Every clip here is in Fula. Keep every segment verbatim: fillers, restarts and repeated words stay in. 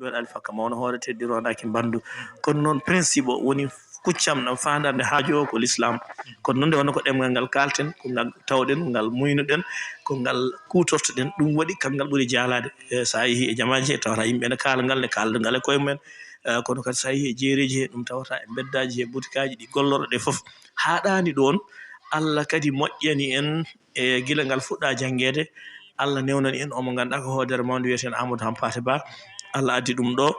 Ɗon alfaka mawno hoore teddirondaaki mbandu. Kono noon principe o woni kuccam ɗam faandarde haaju o ko l'islam. Kono noon nde wonno ko ɗemngal ngal kaalten, ko ngal tawɗen, ko ngal muynuɗen, ko ngal kuutortoɗen. Ɗum waɗi kangal ɓuri jaalaade. E, so a yehii e jamaaji he tawata yimɓe ne kaala ngal, ne kaalda ngal e koye mumen. E, kono kadi so a yehii e jeereeji he, ɗum tawata e mbeddaaji he, butikaaji ɗi gollorɗe ɗe fof. Haaɗaani ɗoon, Allah kadi moƴƴani en e gila ngal fuɗɗa janngeede. Allah newnani en omo ngannduɗaa ko hoodere mawɗo wiyeteeɗo Amadou Hampate Ba. Allah addi ɗum ɗo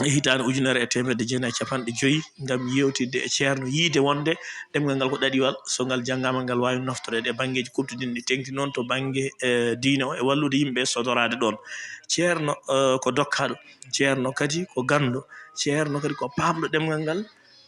e hitaande ujunere e teemedde jeenayi e capanɗe joyi ngam yeewtidde e ceerno, yiide wonde ɗemngal ngal ko ɗaɗiwal, so ngal janngaama ngal waawi naftoreede e banngeeji kuuɓtuɗi ɗi teeŋti noon to bannge, e, diine o e wallude yimɓe sodoraade ɗoon. Ceerno, e, ko dokkaaɗo, ceerno kadi ko ganndo, ceerno kadi ko paamɗo ɗemngal ngal,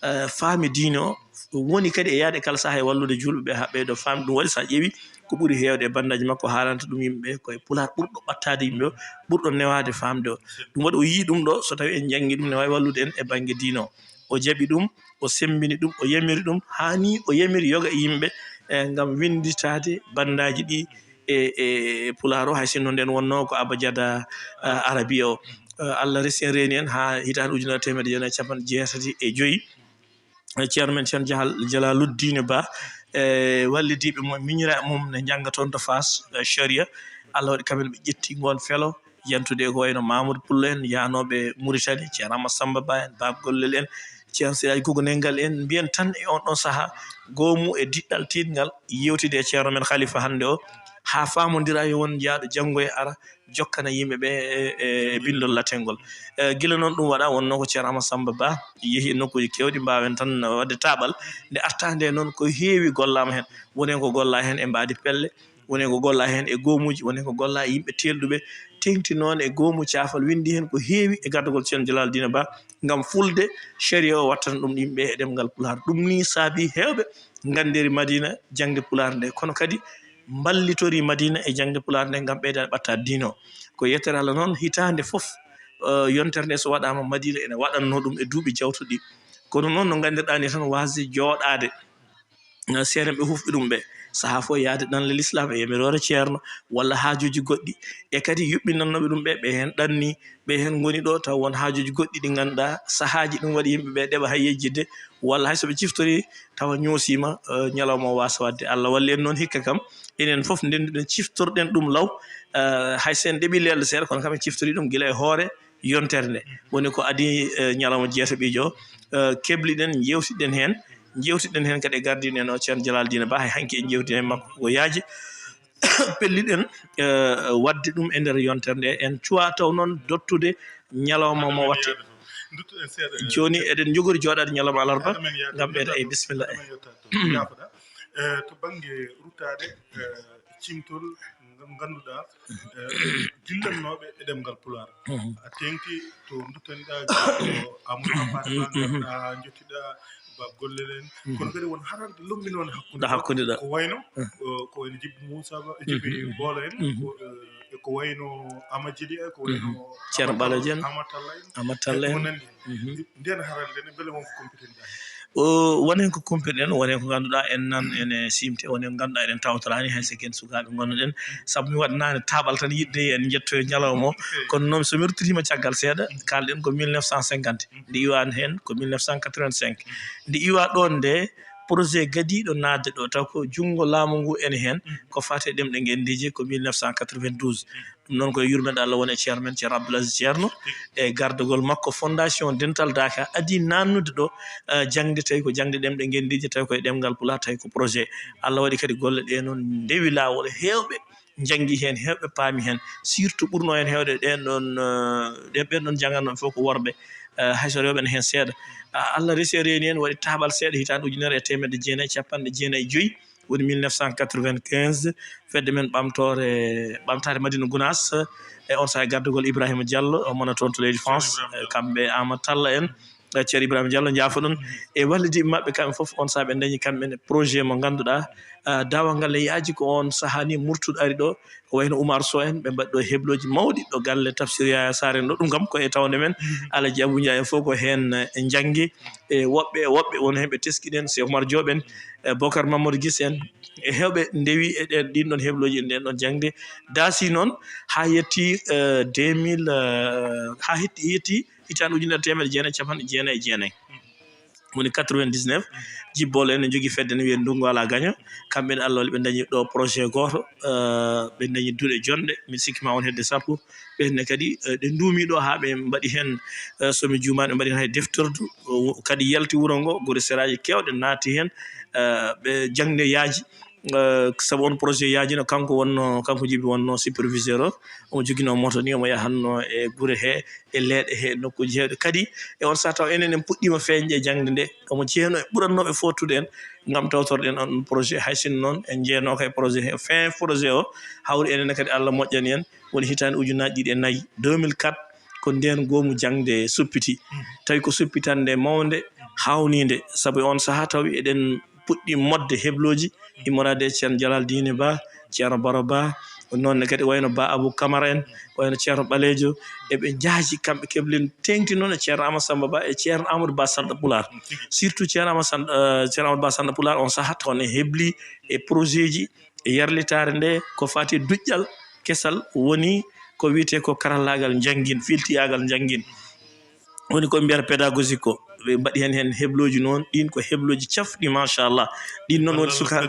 e, faami diine o, woni kadi e yahde kala sahaa e wallude juulɓe ɓe haa ɓeydo faamde. Ɗum waɗi so a ƴeewi ko ɓuri heewde e banndaaji makko haalanta ɗum yimɓe ɓe ko e pulaar ɓurɗo ɓattaade yimɓe o, ɓurɗo newaade faamde o. Ɗum waɗi o yii ɗum ɗo, so tawi en njanngi ɗum ne waawi wallude en e bannge diine o. O jaɓi ɗum, o semmbini ɗum, o yamiri ɗum, haa ni o yamiri yoga e yimɓe, e, ngam winnditaade banndaaji ɗi e, e, e pulaar o, hay sinno nden wonno ko abajada, e, arabi o. E, Allah resi en, reeni en haa hitaande ujunere teemedde jeenayi e capanɗe jeetati e joyi. E, ceerno men Ceerno Jahal, Jalaluddine Ba, e, wallidiiɓe mum, miñiraaɓe mum ne njannga toon to Faas, e, Sharia. Allah waɗi kamɓe ɓe ƴetti ngoon felo, yantude e ko wayno Mamadou Pullo en, yahnooɓe Mauritanie, Ceerno Amadou Samba Ba en, Baaba Gollel en, Ceerno Seydi Hadji Gogo Nengal en, mbiyen tan e on ɗon sahaa, goomu e diɗɗal tiiɗngal, yeewtide e ceerno men Khalifa hannde o, haa faamondira yo won jaaɗo janngo e ara, jokkana yimɓe ɓe e, e, e binndol latingol. E, gila noon ɗum waɗa, wonnoo ko Ceerno Amadou Samba Ba yehi e nokkuuji keewɗi, mbaawen tan waɗde taaɓal. Nde artaa nde noon, ko heewi gollaama heen. Woni heen ko gollaa heen e mbaadi pelle, woni heen ko gollaa heen e goomuuji, woni heen ko gollaa e yimɓe teelɗuɓe, teeŋti noon e goomu caafal, winndi heen ko heewi e gardagol Ceerno Jalaluddina Ba, ngam fulde sharia o wattana ɗum yimɓe e ɗemngal Pulaar. Ɗum nii saabii heewɓe nganndiri Madina jaŋde Pulaar nde, kono kadi mballitorii Madina e jaŋde Pulaar nde ngam ɓeydaade ɓattaade diine o. Ko yettere Allah noon, hitaande fof, eh, yontere nde so waɗaama, Madina ene waɗatnoo ɗum e duuɓi jawtuɗi. Kono noon, no nganndirɗaa ni tan, waasde jooɗaade, eh, seeɗa ɓe hufɓe ɗum ɓe, sahaa fof yahde ɗanle l'islam e yamiroore ceerno, walla haajuuji goɗɗi. E kadi yuɓɓinannooɓe ɗum ɓe, ɓe heen ɗanni, ɓe heen ngoni ɗo, taw won haajuuji goɗɗi ɗi ngannduɗaa sahaaji ɗum waɗi yimɓe ɓe ɗeɓa hay yejjitde, walla hay so ɓe ciftorii tawa ñoosiima, eh, ñalawma o waasa waɗde. Allah walli en noon hikka kam, enen fof ndennduɗen, ciftorɗen ɗum law, eh, hay so en ɗeɓi leelɗo seeɗa, kono kam en ciftorii ɗum gila e hoore yontere nde. Woni ko adii, eh, ñalawma jeetaɓiijo o, eh, kebliɗen, njeewtiɗen heen, njeewtiɗen heen kadi e gardiiɗo en o, Ceerno Jalaluddina Ba, hay hanki en njeewtii heen makko ko yaaji. Pelliɗen, eh, waɗde ɗum e nder yontere nde. En cuwaa taw noon dottude ñalawma mo watte. Jooni eɗen njogori jooɗaade ñalawma alarba ngam ɓeyda. Eyi, bisimilla. Eyi. Yaafoɗa. Eh, to bannge ruttaade, eh, cimtol ngam ngannduɗaa, eh, dillannooɓe e ɗemngal Pulaar. Mhm. A teeŋti to nduttanɗaa, to Amadou Hampate Ba, mhm, ngarɗaa haa njottiɗaa Baaba Gollel en. Mhm. Kono kadi won haralde lomminoonde hakkunde ɗo, hakkunde ɗo, ko wayno, mhm, eh, ko wayno Jibbo Moussa Ba, Jibbo, mhm, Boolo en, mhm, ko, eh, e ko wayno Amadou Jeli en, ko wayno, mhm, Ceerno Ɓaleejo en, Amadou Talla en, Amadou Talla en, e ko nanndi. Mhm. Nden haralde nde, mbele won ko kumpitiɗaa heen? O, won heen ko kumpitiɗen, won heen ko ngannduɗaa en nan ene siimte, won heen ko ngannduɗaa eɗen tawtoraani hay so ko en sukaaɓe ngonnoɗen. Sabu mi waɗnaani taaɓal tan yiɗde en njettoyo ñalawma o. Eyi. Kono noon, so mi ruttitiima caggal seeɗa, mhm, kaalɗen ko mille neuf cent cinquante. Mhm. Nde iwaa heen ko mille neuf cent quatre-vingt-cinq. Mhm. Nde iwaa ɗoon nde, projet gadiiɗo naatde ɗo, taw ko junngo laamu ngu ene heen, mhm, ko faati e ɗemɗe ngenndiije, ko mille neuf cent quatre-vingt-douze. Mhm. Ɗum noon ko e yurmeende Allah woni e ceerno men, Ceerno Abdoul Aziz Ceerno, e gardagol makko Fondation Dental Daaka adii naatnude ɗo, eh, jaŋde, tawi ko jaŋde ɗemɗe ngenndiije, tawi ko e ɗemngal Pulaar, tawi ko projet. Allah waɗi kadi golle ɗe noon ndewi laawol, heewɓe njanngi heen, heewɓe paami heen, surtout ɓurnoo heen heewde ɗeen ɗoon, eh, ɗeen, ɓeen ɗoon janngannooɓe fof ko worɓe, eh, hay so rewɓe ne heen seeɗa. Ah, Allah resi en, reeni en, waɗi taaɓal seeɗa, hitaande ujunere e teemedde jeenayi e capanɗe jeenayi e joyi, woni mille neuf cent quatre-vingt-quinze, fedde men ɓamtoore, ɓamtaare Madina Gunaas, e on sahaa e gardagol Ibrahima Diallo, o mona toon to leydi France, Ibrahima Diallo, e kamɓe Amadou Talla en, eh, Ceerno Ibrahima Diallo, njaafo ɗon, e wallidiiɓe maɓɓe kamɓe fof. On sahaa ɓe ndañi kamɓe ne projet mo ngannduɗaa, ah, daawal ngal ne yaaji ko on sahaa ni murtuɗo ari ɗo, ko wayno Oumar Sow en, ɓe mbaɗi ɗo heblooji mawɗi ɗo galle Tafsir Yaya Sarr en ɗo. Ɗum kam ko e tawde men, Alaji Abou Ndiaye en fof ko heen, eh, njanngi, e woɓɓe e woɓɓe won heen ɓe teskiɗen, Cheikh Oumar Diop en, eh, Bocar Mamadou Guissé en, e heewɓe ndewi e ɗen, ɗin ɗon heblooji e nden ɗon jaŋde. Daasi noon haa yetti, eh, deux mille, eh, haa hetti, yetti hitaande ujunere teemedde jeenayi capanɗe jeenayi e jeenayi. Woni quatre-vingt-dix-neuf, Jibbol en ne njogii fedde ne wiyee Ndungu Alaa Gaño. Kamɓe ne Allah walli ɓe ndañi ɗo projet gooto, eh, ɓe ndañi duɗe jonɗe, mi sikki ma won hedde sappo. Ɓe ne kadi, eh, ɓe nduumi ɗo haa ɓe mbaɗi heen, eh, so mi juumaani, ɓe mbaɗi heen hay deftordu, o, kadi yalti wuro ngo, gure seraaji keewɗe naati heen, eh, ɓe jaŋde yaaji, eh, sabu on projet yaajino, kanko wonno, kanko Jibi wonno superviseur o, omo joginoo moto ni, omo yahanno e gure he, e leeɗe he, nokkuuji heewɗe. Kadi e on sahaa taw enen en puɗɗiima feeñde e jaŋde nde, omo jeenoo e ɓurannooɓe footude en ngam tawtorɗen on projet. Hay sinno noon en jeenooka e projet he, fin projet o hawri enen kadi Allah moƴƴani en. Woni hitaande ujunaaji ɗiɗi e nayi, deux mille quatre, ko ndeen goomu jaŋde suppiti. Tawi ko suppitannde mawnde, haawniinde, sabu e on sahaa tawi eɗen puɗɗii moɗde heblooji, immorade e Ceerno Jalal Diine Ba, Ceerno Baro Ba, noon ne kadi wayno Ba Abou Camara en, wayno Ceerno Ɓaleejo, eɓe njaaji kamɓe keblin teeŋti noon e Ceerno Amadou Samba Ba e Ceerno Amadou Ba Sanda Pulaar. Surtout Ceerno Amadou Sanda, eh, Ceerno Amadou Ba Sanda Pulaar, on sahaa taw ne hebli e projet ji, e yarlitaare nde ko faati e duƴƴal kesal woni ko wiyetee ko karallaagal njanngin, filtiyaagal njanngin. Woni ko mbiyata pédagogique ko. Ɓe mbaɗi heen, heen heblooji noon, ɗiin ko heblooji cafɗi, machallah. Ɗiin noon woni suka-,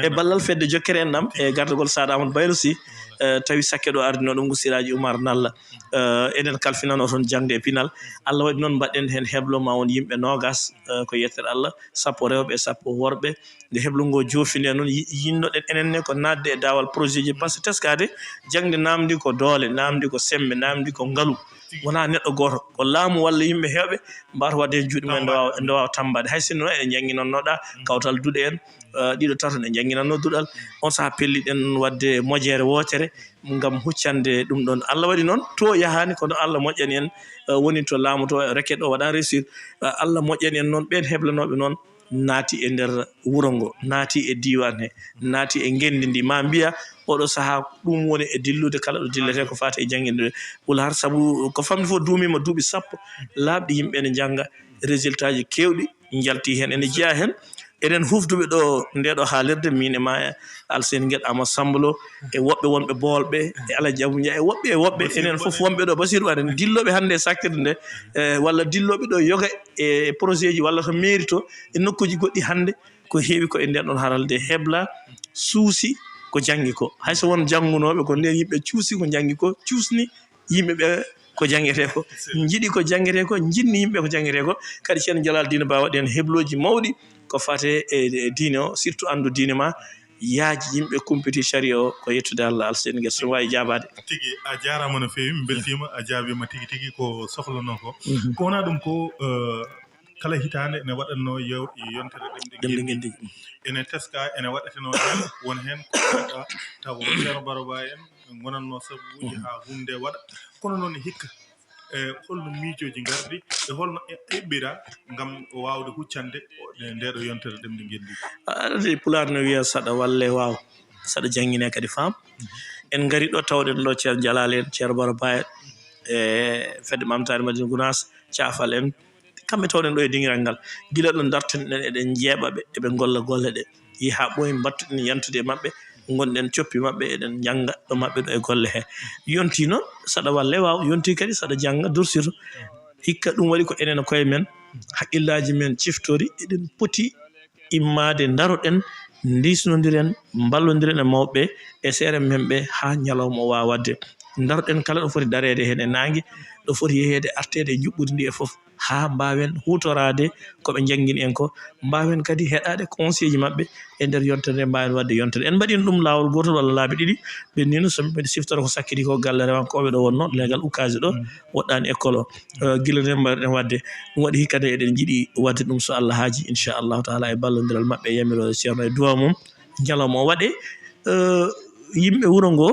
e ballal fedde jokkere enɗam, e gardagol Saad Amadou Baylo Sy, eh, tawi sakke ɗo ardinoo ɗum ko Siraaji Oumar Nalla. Eh, enen kalfinanoo toon jaŋde e pinal. Allah waɗi noon mbaɗɗen heen heblo ma won yimɓe noogaas, eh, ko yettere Allah, sappo rewɓe e sappo worɓe. Nde heblo ngo joofi nde noon, yi-, yinnoɗen enen ne ko naatde e daawal projet ji, par ce que teskaade jaŋde naamndi ko doole, naamndi ko semmbe, naamndi ko ngalu. Wonaa neɗɗo gooto, ko laamu walla yimɓe heewɓe mbaawata waɗde heen juuɗe mum, en nde waawa, nde waawa tammbaade. Hay sinno eɗen njannginannooɗaa kawtal duɗe en, eh, ɗiɗo tato, eɗen njannginannoo duɗal. On sahaa pelliɗen waɗde moƴƴere wootere ngam huccande ɗum ɗoon. Allah waɗi noon, to yahaani, kono Allah moƴƴani en, eh, woni to laamu to, requête o waɗa réussir. Eh, Allah moƴƴani en noon, ɓeen heblanooɓe noon, naati e nder wuro ngo, naati e diiwaan he, naati e ngenndi ndi. Ma mbiya oɗo sahaa ɗum woni e dillude kala ɗo dilletee ko faati e jannginde Pulaar, sabu ko famɗi fof duumiima duuɓi sappo laaɓɗi yimɓe ene njannga, résultat ji keewɗi njalti heen. Ene jeyaa heen enen hufduɓe ɗo ndeeɗo haalirde, miin e ma e Alseyni Guel, Amadou Samba Lo, e woɓɓe wonɓe Boolɓe, e Alaji Abou Ndiaye, e woɓɓe, e woɓɓe, enen fof wonɓe ɗo, Basiru Ɓaare, dillooɓe hannde e sakkirde nde, e, walla dillooɓe ɗo yoga e projet ji, walla to mairie to, e nokkuuji goɗɗi hannde, ko heewi ko e nden ɗon haralde hebla, suusi ko janngi ko. Hay so won janngunooɓe, ko nden yimɓe cuusi ko janngi ko, cuusni yimɓe ɓe ko janngetee ko, njiɗi ko janngetee ko, njiɗni yimɓe ko janngetee ko. Kadi Ceerno Jalal Diine Ba waɗi heen heblooji mawɗi ko fate e, e diine o, surtout anndu diine ma, yaaji yimɓe kumpiti sariya o, ko yettude Allah, Alseyni Guel, so waawi jaabaade. Tigi, a jaaraama no feewi, mi mbeltiima, a jaabiima tigi tigi ko sohlanoo ko. Mhm. Ko wonaa ɗum ko, eh, kala hitaande ene waɗatnoo yew-, yontere ɗemɗe Ɗemɗe ngenndi. Ngenndi. Ene teskaa, ene waɗatenoo heen, won heen ko ngannduɗaa taw ko Ceerno Baro Ba en ngonatnoo sababuuji haa huunde waɗa. Kono noon hikka, e holno miijooji ngardi, e holno e-, eɓɓiraa ngam waawde huccande o-, nde-, ndeeɗo yontere ɗemɗe ngenndi? A arti Pulaar no wiya saɗa walle waaw, saɗa janngine kadi faam. En ngari ɗo, tawɗen ɗo Ceerno Jalal en, Ceerno Baro Ba en, e fedde Maam Taari Madina Gunaas, Caafal en, kamɓe tawɗen ɗo e dingiral ngal. Gila ɗo dartunoɗen, eɗen njeeɓa ɓe, eɓe ngolla golle ɗe. Yehi haa ɓooyi, mbattuɗen yantude e maɓɓe, ngonɗen coppi maɓɓe, eɗen njannga ɗo maɓɓe ɗo e golle he. Yontii noon, saɗa walle waaw, yontii kadi saɗa jannga dursir. Hikka ɗum waɗi ko enen e koye men, haqqillaaji men ciftori, eɗen poti immaade, ndaroɗen, ndiisnondiren, mballondiren e mawɓe e seere men ɓe haa ñalawma o waawa waɗde. Ndaroɗen kala ɗo foti dareede heen e naange, ɗo foti yeheede, arteede e njuɓɓudi ndi e fof, haa mbaawen huutoraade ko ɓe njanngini en ko, mbaawen kadi heɗaade conseil ji maɓɓe e nder yontere nde, mbaawen waɗde yontere. En mbaɗino ɗum laawol gootol walla laabi ɗiɗi, ɓenndiino, so mbiɗo siftora ko sakkiti ko galle rewankooɓe ɗo wonnoo, leegal Ukaasi ɗo, woɗɗaani école o. Eh, gila nden mbaɗɗen waɗde. Ɗum waɗi hikka nde eɗen njiɗi waɗde ɗum so Allah haaji, inchallahu taala, e ballondiral maɓɓe, e yamiroore Ceerno e duwaaw mum. Ñalawma o waɗe, eh, yimɓe wuro ngo,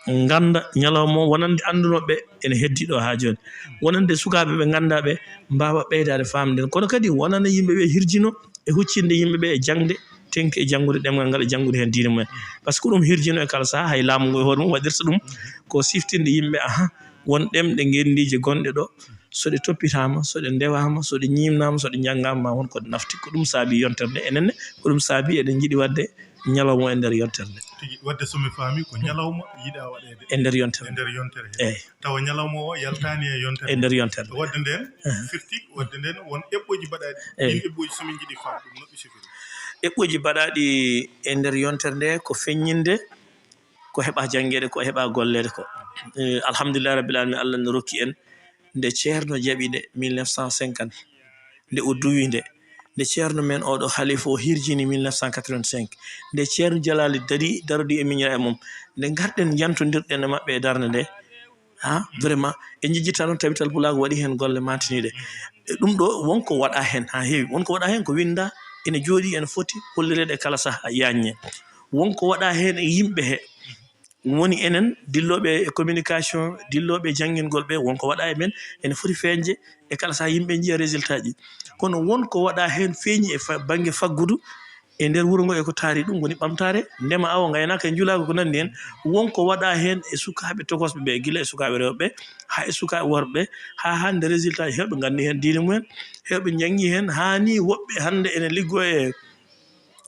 ngannda ñalawma o, wonande anndunoɓe ɓe ene heddi ɗo haa jooni, wonande sukaaɓe ɓe ngannda ɓe mbaawa ɓeydaade faamde. Kono kadi wonana yimɓe ɓe hirjino e huccinde yimɓe ɓe e jaŋde, teŋti e janngude ɗemngal ngal e janngude heen diine mumen. Par ce que ɗum hirjino e kala sahaa, hay laamu ngu e hoore mum waɗirta ɗum, ko siftinde yimɓe, aha, won ɗemɗe ngenndiije gonɗe ɗo, so ɗe toppitaama, so ɗe ndewaama, so ɗe ñiimnaama, so ɗe njanngaama, ma won ko ɗe nafti. Ko ɗum saabi yontere nde. Enen ne, ko ɗum saabi eɗen njiɗi waɗde ñalawma o e nder yontere nde. Tigi, waɗde so mi faami, ko ñalawma yiɗaa waɗeede e nder yontere e nde. Nder yontere he. Eey. Tawa ñalawma o yaltaani e yontere. E nder yontere. Waɗde ndeen, aha, firti, waɗde ndeen, won eɓɓooji mbaɗaaɗi. Eey. Ɗiin eɓɓooji, so min njiɗi faamde ɗum, no ɗi sifiri? Eɓɓooji mbaɗaaɗi e nder yontere nde ko feññinde ko heɓa janngeede, ko heɓa golleede ko. Eh, alhamdulillahi rabbil alamin, Allah no rokki en nde Ceerno jaɓi nde mille neuf cent cinquante, nde o duwi nde, nde Ceerno men oɗo halifa o hirjini mille neuf cent quatre-vingt-cinq, nde Ceerno Jalaali dari, darodi e miñira e mum, nde ngarɗen njantondirɗen e maɓɓe e darnde nde, ha, vraiment, en njejjittaa noon Tabital Pulaagu waɗi heen golle maantiniiɗe. E ɗum ɗo, won ko waɗa heen, ha heewi. Won ko waɗa heen ko winnda, ene jooɗi, ene foti hollireede e kala sahaa, yaaññe. Won ko waɗa heen e yimɓe he, woni enen dillooɓe e communication, dillooɓe e janngingol ɓe, won ko waɗa e men, ene foti feeñde e kala sahaa, yimɓe njiya résultat ji. Kono won ko waɗa heen feeñi e fa-, bannge faggudu, e nder wuro ngo e ko taari ɗum woni ɓamtaare, ndema, awo, ngaynaaka e njulaagu, ko nanndi heen. Won ko waɗa heen e sukaaɓe tokosɓe ɓe, gila e sukaaɓe rewɓe haa e sukaaɓe worɓe, haa hannde résultat ji heewɓe nganndi heen diine mumen, heewɓe njanngi heen, haa ni woɓɓe hannde ene liggoo e,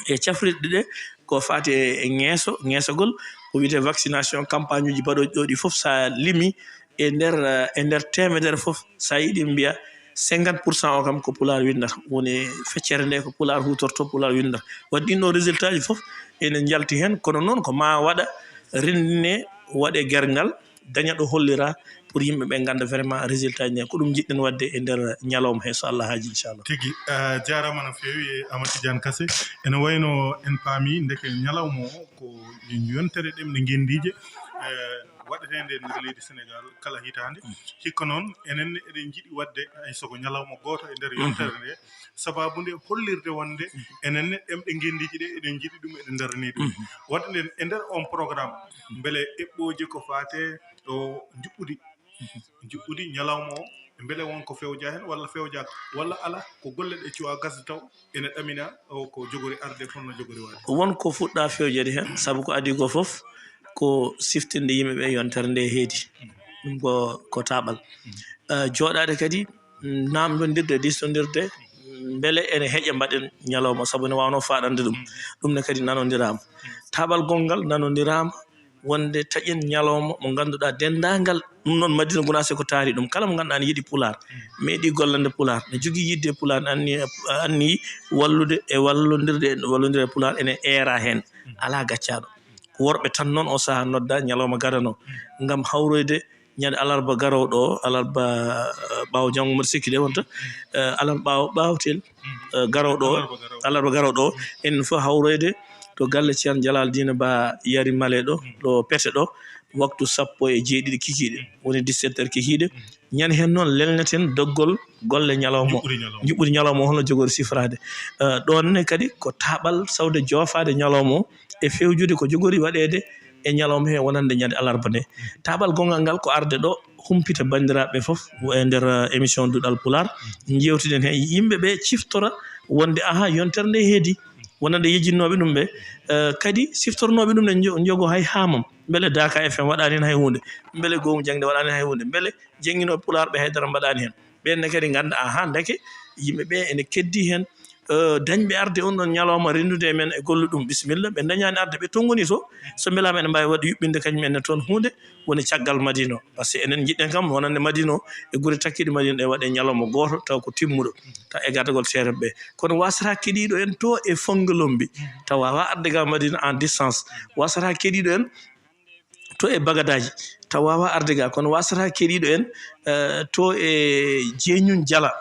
e cafrirɗe ɗe, ko faati e, e ŋeeso, ŋeesagol, ko wiyetee vaccination, campagne uji baɗooji ɗo ɗi fof, so a limi e nder, e nder teemedere fof, so a yiɗi mbiya cinquante pour cent o kam ko Pulaar winndata, woni feccere nde ko Pulaar huutorto, Pulaar winndata. Waɗi ɗin ɗo résultat ji fof ene njalti heen, kono noon ko ma waɗa renndine, waɗe gerngal, daña ɗo hollira pour yimɓe ɓe ngannda vraiment résultat ji ne. Ko ɗum njiɗɗen waɗde e nder ñalawma he, so Allah haaji, inchallah. Tigi, a jaaraama no feewi, Amady Tidiane Kassé. Ene wayno en paami ndeke ñalawma o ko yontere ɗemɗe ngenndiije, eh, waɗeteende e nder leydi Senegaal kala hitaande. Mm. Hikka noon, enen ne eɗen njiɗi waɗde hay so ko ñalawma gooto e nder, mhm, yontere nde, sabaabu nde hollirde wonde, mhm, enen ne ɗemɗe ngenndiije ɗe eɗen njiɗi ɗum, eɗen ndaranii ɗum. Mhm. Waɗde nden e nder on programme, mhm, mbele eɓɓooje ko faate o njuɓɓudi, mhm, njuɓɓudi ñalawma o, mbele won ko fewja heen walla fewjaaka, walla alaa, ko golle ɗe cuwa gasde taw ene ɗamina o ko jogori arde, kono no jogori waɗde. Won ko fuɗɗa fewjede heen, sabu ko adii ko fof ko siftinde yimɓe ɓe yontere nde heedi. Ɗum ko, ko taaɓal. Eh, jooɗaade kadi, mm, naamndondirde, diistondirde, mm, mbele ene heƴa mbaɗen ñalawma, sabu ne waawnoo faaɗande ɗum. Ɗum ne kadi nanondiraama. Taaɓal gonngal nanondiraama, wonde taƴen ñalawma mo ngannduɗaa denndaangal, ɗum noon Madina Gunaas e ko taari ɗum, kala mo ngannduɗaa ne yiɗi Pulaar, meeɗi gollande Pulaar, ne jogii yiɗde e Pulaar, ne anni, anni wallude e wallondirde, e wallondira e Pulaar, ene eera heen, alaa gaccaaɗo. Ko worɓe tan noon oo sahaa nodda ñalawma gadano, ngam hawroyde ñande alarba garooɗo o, alarba, eh, ɓaawo janngo mbaɗa sikki de wonta, eh, alarba ɓaawo, ɓaawtel, eh, garooɗo o, alarba garooɗo o, enen fof hawroyde to galle Ceerno Jalal Diine Ba Yari Male ɗo, ɗo Pete ɗo, waktu sappo e jeeɗiɗi kikiiɗe, woni dix-sept heures kikiiɗe. Ñande heen noon lelneten doggol golle ñalawma o. Njuɓɓudi ñalawma. Njuɓɓudi ñalawma o, hono jogori sifraade. Eh, ɗoon ne kadi ko taaɓal sawde joofaade ñalawma o e fewjude ko jogori waɗeede e ñalawma he wonande ñande alarba nde. Taaɓal gonngal ngal ko arde ɗo humpita banndiraaɓe fof e nder, eh, émission Duɗal Pulaar. Njeewtiden heen yimɓe ɓe ciftora wonde, aha, yontere nde heedi. Wonande yejjinnooɓe ɗum ɓe, eh, kadi siftornooɓe ɗum ne njo-, njogo hay haamam. Mbele Daaka F M waɗaani heen hay huunde. Mbele Goomu Jaŋde waɗaani heen hay huunde. Mbele jannginooɓe Pulaar ɓe haydara mbaɗaani heen. Ɓeen ne kadi ngannda, aha, ndeke yimɓe ɓe ene keddii heen, eh, dañɓe arde on ɗon ñalawma renndude e men e gollude ɗum. Bisimilla, ɓe dañaani arde, ɓe tonngonii to. So mbelaama ene mbaawi waɗde yuɓɓinde kañum en ne toon huunde woni caggal Madina o. Par ce que enen njiɗɗen kam wonande Madina o e gure takkiiɗe Madina ɗe waɗee ñalawma gooto taw ko timmuɗo, taw e gardagol seereɓe ɓe. Kono waasata keɗiiɗo en to e Fonngelombi, taw waawaa arde ga Madina en distance. Waasata keɗiiɗo en to e Bagadaaji, taw waawaa arde ga, kono waasata keɗiiɗo en, eh, to e Jeeñun Jala,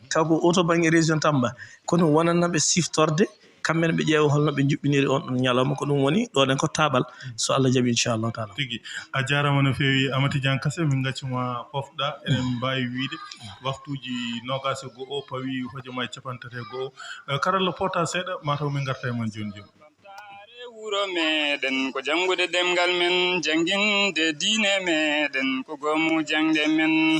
taw ko o to bannge région Tamba, kono wonanna ɓe siftorde, kamɓe ne ɓe ƴeewa holno ɓe njuɓɓiniri on ɗon ñalawma, ko ɗum woni ɗoon en ko taaɓal, so Allah jaɓi, inchallahu taala. Tigi, a jaaraama no feewi, Amati Jan Kase, min ngaccu ma pofɗa, eɗen mbaawi wiyde waktuuji noogaas e go'o pawi hojomaaji capanɗe tati e go'o. Eh, karalla pota seeɗa, mataw min ngarta e mon jooni jooni. Wuro meɗen ko janngude ɗemngal men, jannginde diine meɗen ko goomu jaŋde men.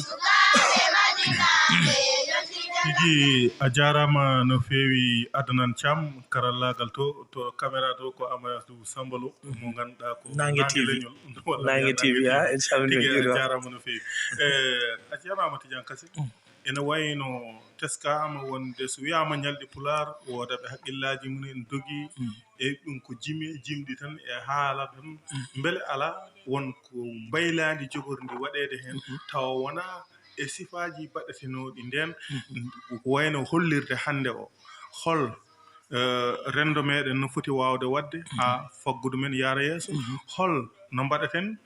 Tigi a jaaraama no feewi, Adnan Thiam, karallaagal to, to caméra to ko Amadou Samba Lo, mo ngannduɗaa ko Naange T V. Leñol. Walla Naange mbiyaa T V, Naange ha, en calminii Tigi a juuraama. Jaaraama no feewi. Eh, a jaaraama Tidiane Kassé. Ene wayno teskaama wonde so wiyaama ñalɗi Pulaar, wooda ɓe haqqillaaji mum en dogi, e ɗum ko jimi, jimɗi tan e haala tan. Mbele alaa won ko mbaylaandi jogorndi waɗeede heen, tawa wonaa e sifaaji baɗetenooɗi ndeen, ko wayno hollirde hannde o, hol, eh, renndo meɗen no foti waawde waɗde haa faggudu men yaara yeeso? Hol no mbaɗaten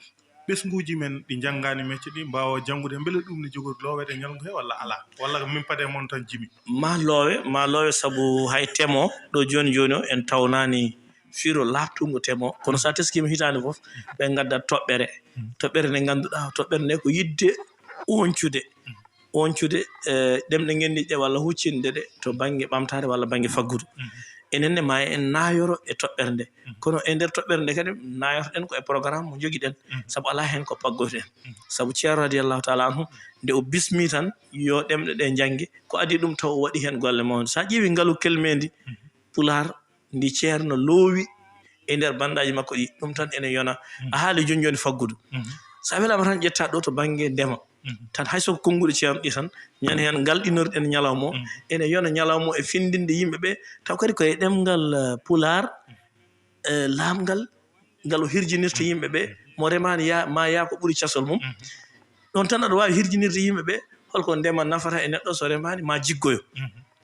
ɓesnguuji men ɗi njanngaani mecce ɗi mbaawa janngude, mbele ɗum ne jogori looweede ñalngu he walla alaa? Walla ko min pade mon tan jimi? Ma loowe, ma loowe, sabu hay temo ɗo jooni jooni o en tawnaani firo laaɓtungo temo. Kono so a teskiima hitaande fof, ɓe ngaddat toɓɓere. Toɓɓere nde ngannduɗaa, toɓɓere nde ko yiɗde oñcude, oñcude, eh, ɗemɗe ngenndiiɗe walla huccinde ɗe to bannge ɓamtaare walla bannge faggudu. Enen ne ma en naayoro e toɓɓere nde. Kono e nder toɓɓere nde kadi naayortoɗen ko e programme mo njogiɗen, sabu alaa heen ko paggoyten. Sabu Ceerno radiyallahu taala anhu, nde o bismi tan yo ɗemɗe ɗe njannge, ko adii ɗum taw o waɗi heen golle mawɗe. So a ƴeewi ngalu kelmeendi Pulaar, ndi Ceerno loowi e nder banndaaji makko ɗi, ɗum tan ene yona. A haali jooni jooni faggudu. So a welaama tan ƴetta ɗo to bannge ndema. Tan hay so ko konnguɗi Ceerno ɗi tan, ñande heen ngal ɗinorɗen ñalawma o, ene yona ñalawma o e fenndinde yimɓe ɓe, taw kadi ko e ɗemngal, eh, Pulaar, eh, laamngal ngal o hirjinirta yimɓe ɓe, mo remaani ya, ma yaa ko ɓuri casol mum. Ɗoon tan aɗa waawi hirjinirde yimɓe ɓe, holko ndema nafata e neɗɗo so remaani ma jiggoyo.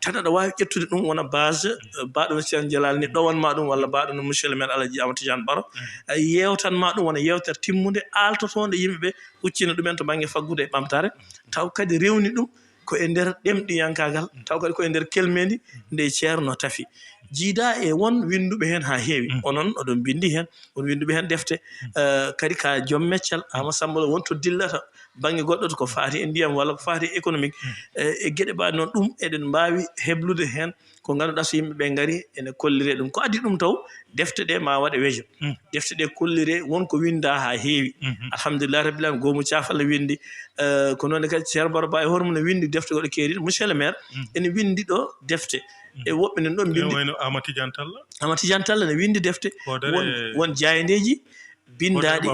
Tan aɗa waawi ƴettude ɗum wona base, eh, mbaɗo no Ceerno Jalaal ni ɗowanma ɗum, walla mbaɗo no monsieur le maire Alaji Amadou Tidiane Baro, eh, yeewtanma ɗum wona yeewtere timmunde, aaltotoonde yimɓe ɓe, huccina ɗumen to bannge faggudu e ɓamtaare, taw kadi rewni ɗum ko e nder ɗemɗiyankaagal, taw kadi ko e nder kelmeendi nde Ceerno tafi. Jiida e won winnduɓe heen haa heewi. Onon oɗon mbinndi heen, on winnduɓe heen defte. Eh, kadi ka joom meccal, Ama Samba Lo, won to dillata bannge goɗɗo to ko faati e ndiyam walla ko faati e économique. Eh, e geɗe mbaɗe noon, ɗum eɗen mbaawi heblude heen ko ngannduɗaa so yimɓe ɓe ngari ene kollire ɗum. Ko addi ɗum taw, defte ɗe ma waɗe wejo. Defte ɗe kollire, won ko winnda haa heewi. Alhamdulillah rabbil alamin, goomu Caafal winndi. Eh, ko noon kadi Ceerno Baro Ba e hoore mum ne winndi defte goɗɗo keeriɗe. Monsieur le maire ene winndi ɗo defte. E woɓɓe nen ɗon mbinndi. Wayno Ama Tidiane Talla. Ama Tidiane Talla ne winndi defte. Won, won jaayndeeji binndaaɗi,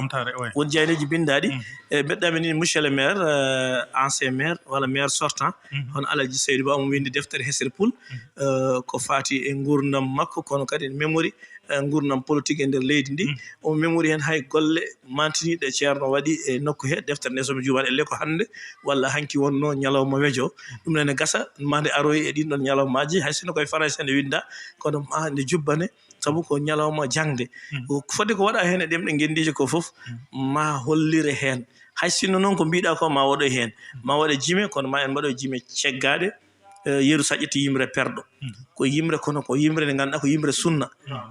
won jaayndeeji binndaaɗi. E mbeɗa mini monsieur le maire, eh, ancien maire walla maire sortant, hono Alaji Seydou Ba, omo winndi deftere Hesre Pool, eh, ko faati e nguurndam makko, kono kadi memory, eh, nguurndam politique e nder leydi ndi. Omo memory heen hay golle mantiniiɗe Ceerno waɗi e nokku he. Deftere nde, so mi juumaani, elle ko hannde walla hanki wonnoo ñalawma wejo. Ɗum nene gasa, ma nde aroyi e ɗin ɗon ñalawmaaji, hay sinno koye Faransi nde winnda, kono ma nde jubbane, sabu ko ñalawma jaŋde. Ko fodde ko waɗa heen e ɗemɗe ngenndiije ko fof, ma hollire heen. Hay sinno noon ko mbiɗa ko ma waɗoy heen, ma waɗe jime, kono ma en mbaɗoy jime ceggaaɗe, eh, yeru saƴƴiti yimre perɗo. Ko yimre, kono ko yimre nde ngannduɗaa ko yimre sunna,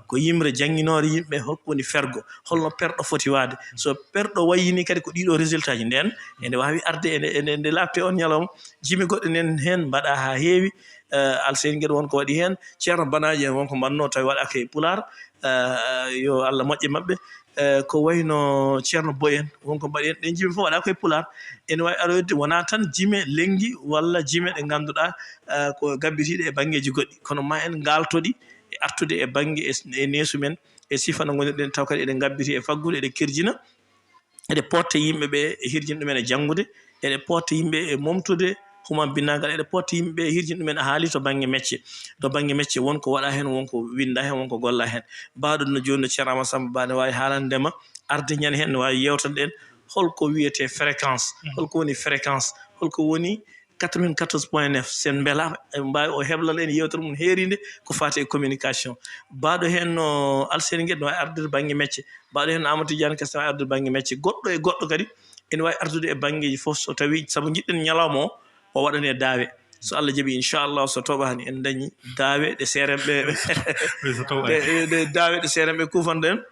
ko yimre jannginoore yimɓe holko woni fergo, holno perɗo foti waade. So perɗo wayyini kadi ko ɗiɗo résultat ji, nden ene waawi arde ene, ene, nde laaɓte on ñalawma. Jime goɗɗe nen heen mbaɗa haa heewi. Eh, Alseyni Geɗe won ko waɗi heen, Ceerno Banaaji en won ko mbaɗnoo tawi waɗaaka e Pulaar. Eh, yo Allah moƴƴe maɓɓe. Eh, ko wayno Ceerno Boy en won ko mbaɗi heen, ɗen jime fof waɗaaka e Pulaar. Ene waawi aroyde wonaa tan jime lenngi walla jime ɗe ngannduɗaa, eh, ko gabbitiiɗe e banngeeji goɗɗi, kono ma en ngaaltoɗi e artude e bannge e, e neesu men, e sifa no ngonirɗen taw kadi eɗen ngabbiti e faggudu, eɗen kirjina. Eɗe potta yimɓe ɓe e hirjin ɗumen e janngude, eɗe potta yimɓe e momtude human binnagal, eɗe potta yimɓe ɓe e hirjin ɗumen a haali to bannge mecce. To bannge mecce won ko waɗa heen, won ko winnda heen, won ko golla heen. Mbaɗo no jooni no Ceerno Amadou Samba Ba ne waawi haalande ma, arde ñande heen ne waawi yeewtande en holko wiyetee fréquence, holko woni fréquence, holko woni quatre-vingt-quatorze point neuf, sen mbela en mbaawi o heblana en yeewtere mum heeriinde ko faati e communication. Mbaɗo heen no Alseyni Geɗe no waawi ardude bannge mecce, mbaɗo heen no Amadou Tidiane Kassé no waawi ardude bannge mecce, goɗɗo e goɗɗo kadi ene waawi ardude e banngeeji fof so tawii, sabu njiɗɗen ñalawma o, o waɗanee daawe. So Allah jaɓii, inchallah, so toɓaani en dañi daawe ɗe seerenɓe, ɗe, ɗe daawe ɗe seerenɓe kuufanɗo en,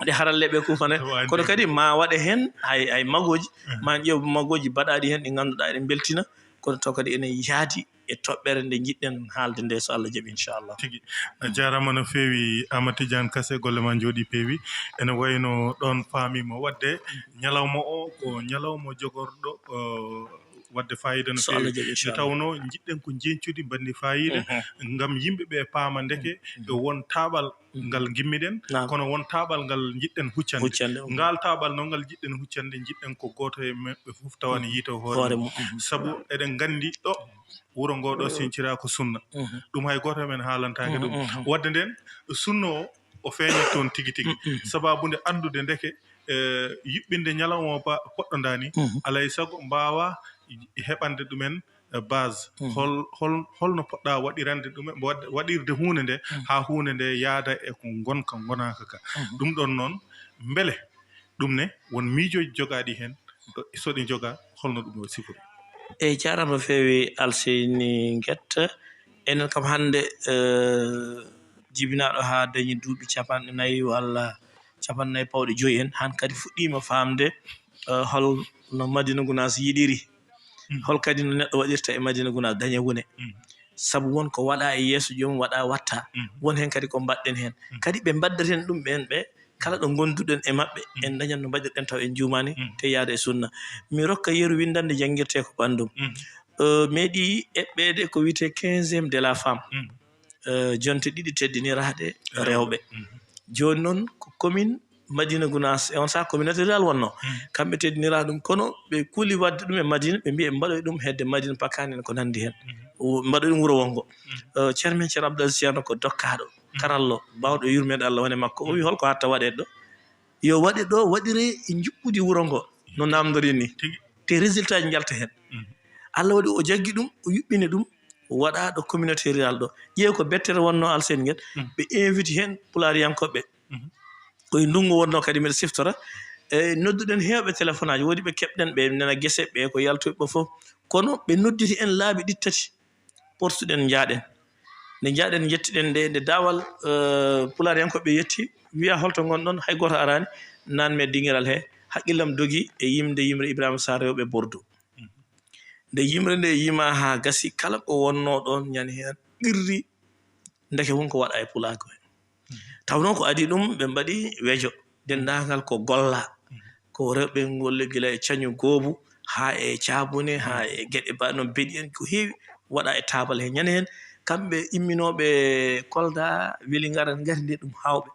ɗe haralleeɓe kuufana en. Kono kadi ma waɗe heen hay, hay magooji, ma en ƴeew magooji baɗaaɗi heen ɗi ngannduɗaa eɗe mbeltina. kono taw kadi ene yahdi e toɓɓere nde njiɗɗen haalde nde, so Allah jaɓi, inchallah. Tigi. A jaaraama no feewi, Amad Tidiane Kase, golle ma njooɗi peewi. Ene wayno ɗoon faamiima waɗde ñalawma o ko ñalawma jogorɗo, eh, waɗde faayiida no feewi. So Allah jaɓi, inchallah. Nde tawnoo njiɗɗen ko njeñcudi mbaɗndi faayiida, mhm, ngam yimɓe ɓe paama ndeke, mhm, e won taaɓal, mhm, ngal ngimmiɗen, naam, kono won taaɓal ngal njiɗɗen huccande. Huccande, mhm. Ngaal taaɓal noon ngal njiɗɗen huccande, njiɗɗen ko gooto e maɓɓe fof tawa ne, mhm, yiita hoore, hoore mum, mum. Mhm. Sabu eɗen nganndi ɗo wuro ngo ɗo sincira ko sunna. Mhm. Ɗum hay gooto e men haalantaake ɗum. Mhm, mhm. Waɗde nden, sunna o, o feeñat toon tigi tigi. Mhm, mhm. Sababu nde anndude ndeke, eh, yuɓɓinde ñalawma ba poɗɗo ndaa ni, mhm, alay sago mbaawa heɓande ɗumen, eh, base. Mhm. Hol, hol, holno poɗɗa waɗirande ɗumen, waɗ-, waɗirde huunde nde, mhm, haa huunde nde yaada e ko ngonka ngonaaka ka. Mhm. Ɗum ɗoon noon, mbele ɗum ne won miijooji jogaaɗi heen, so ɗi jogaa, holno ɗum waɗi sifori? Eey, jaaraama no feewi Alseyni Ngetta. Enen kam hannde, eh, jibinaaɗo haa dañi duuɓi capanɗe nayi walla capanɗe nayi pawɗe joyi en, han kadi fuɗɗiima faamde, eh, hol no Madina Gunaas yiɗiri. Mm. Hol kadi no neɗɗo waɗirta e Madina Gunaas daña wune. Mm. Sabu won ko waɗa e yeeso joomum, waɗa watta. Mm. Won heen kadi ko mbaɗɗen heen. Mm. Kadi ɓe mbaddeten ɗum ɓeen ɓe, kala ɗo ngonduɗen e maɓɓe, mm, en dañat no mbaɗirɗen taw en juumaani, mm, te yaada e sunna. Mi rokka yeru winndannde janngirtee ko banndum. Mm. Eh, meeɗi eɓɓeede ko wiyetee quinzième de la femme. Mm. Eh, jonte ɗiɗi teddiniraaɗe rewɓe. Rewɓe. Mm. Jooni noon ko commune Madina Gunaas, e on saha communauté rurale wonnoo. Mm. Kamɓe teddiniraa ɗum, kono ɓe kuuli waɗde ɗum e Madina, ɓe mbiyi ɓe mbaɗoya ɗum hedde Madina Pakani en ko nanndi heen. Mm. O, mbaɗoya ɗum wuro wonngo. Mm. Eh, Ceerno men Ceerno Abdou Aziz Ceerno ko dokkaaɗo, mm, karallo, baawɗo yurmeede Allah woni e makko. O wi, mm, holko hatta waɗeede ɗo? Yo waɗe ɗo, waɗire e njuɓɓudi wuro ngo, no naamndori ni. Tigi. Te résultat ji njalta heen. Mm. Allah waɗi o jaggi ɗum, o yuɓɓini ɗum, o waɗa ɗo communauté rurale ɗo. Ƴeew ko bettere wonnoo Alseyni Ngetta, mm, ɓe invite heen pulaariyankooɓe. Mm. Ko e ndunngu wonnoo kadi mbiɗa siftora. E nodduɗen heewɓe téléphone aji, woodi ɓe keɓɗen, ɓe nana gese, ɓe ko yaltuɓe ɓe fof. Kono ɓe nodditi en laabi ɗiɗi tati, portuɗen, njaaɗen. Nde njaaɗen, njettiɗen nde, nde daawal, eh, pulaariyankooɓe yetti, wiya, "Holto ngonɗon?" Hay gooto araani, naan mi e dingiral he, haqqillam dogi e yimde yimre Ibrahima Sarr rewɓe Bordeaux. Mhm. Nde yimre nde yima haa gasi, kala ko wonnoo ɗoon ñande heen qirri, ndeke won ko waɗa e pulaagu he. Mhm. Tawnoo ko adii ɗum, ɓe mbaɗi wejo, denndaangal ko golla. Mhm. Ko rewɓe ngolle gila e cañu goobu, haa e caabune, haa, mhm, e geɗe ba-, no beɗi en, ko heewi waɗa e taabal he. Ñande heen, kamɓe imminooɓe Kolda, weli ngara, ngari nde ɗum hawɓe.